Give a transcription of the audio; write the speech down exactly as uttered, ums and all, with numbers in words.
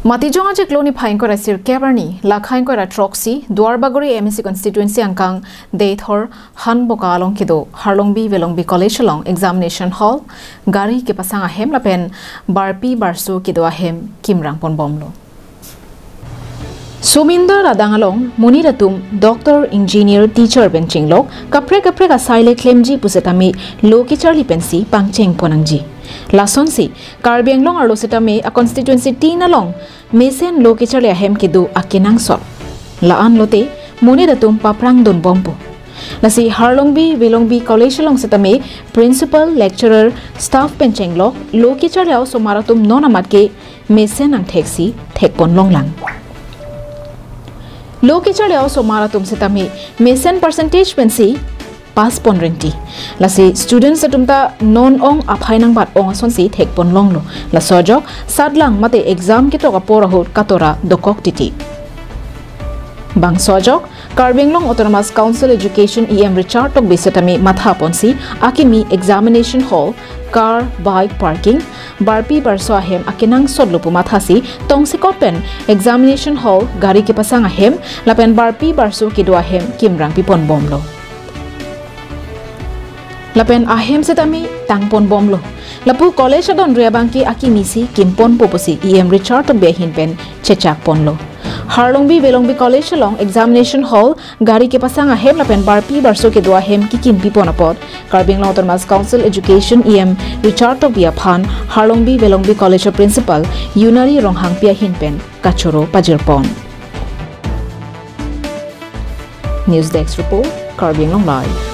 Matijong achiklo niphai ingkoi ra sirkep arni, lakha ingkoi ra throksi, Duarbagori M A C constituency angkang Deithor Hanboka along kedo Harlongbi Velongbi College along examination hall, gari kepasang ahem lapen barpi barso kedo ahem kimrang ponbomlo. Sumindar adang along monit atum doctor, engineer, teacher pen chenglok kaprek kaprek asai le klemji pusitame lo kecharli pensi pangcheng pon nangji. Lasonsi Karbi Anglong arlo sitame a constituency tin along mesen lo kecharli ahem kedo akenangsot. La-an lote monit atum paprang dunbompo. Lasi Harlongbi Velongbi College along sitame principal, lecturer, staff pen chenglok lo kecharli a-osomar atum non amat ke mesen angtheksi thekpon longlang. Lo kecharli a-osomar atum sitame mesen percentage pensi pass pon renti. Lasi students atum ta non ong aphai nangbat ong asonsi thekpon longlo. Laso ajok satlang mate exam ketok apor ahut katora dokok titi. Bangso ajok Karbi Anglong Autonomous Council Education E M Richard Tokbi sitame matha ponsi akimi examination hall, car, bike parking, barpi barso ahem akenangsotlo pu mathasi tongsekot pen examination hall, gari kepasang ahem lapen barpi barso kedo ahem kimrang piponbomlo. Lapen ahem sitame tangponbomlo. Lapu college adonri abangke akimisi kimponpo pusi E M Richard Tokbi ahin pen chechakponlo. Harlongbi Velongbi College along examination hall, gari kepasang ahem lapen barpi barso kedo ahem kikim pipon apot Karbi Anglong Autonomous Council Education E M Richard Tokbi aphan Harlongbi Velongbi College a principal Yunari Ronghangpi ahin pen kachoro pajirpon. News Desk Report, Karbi Anglong Live.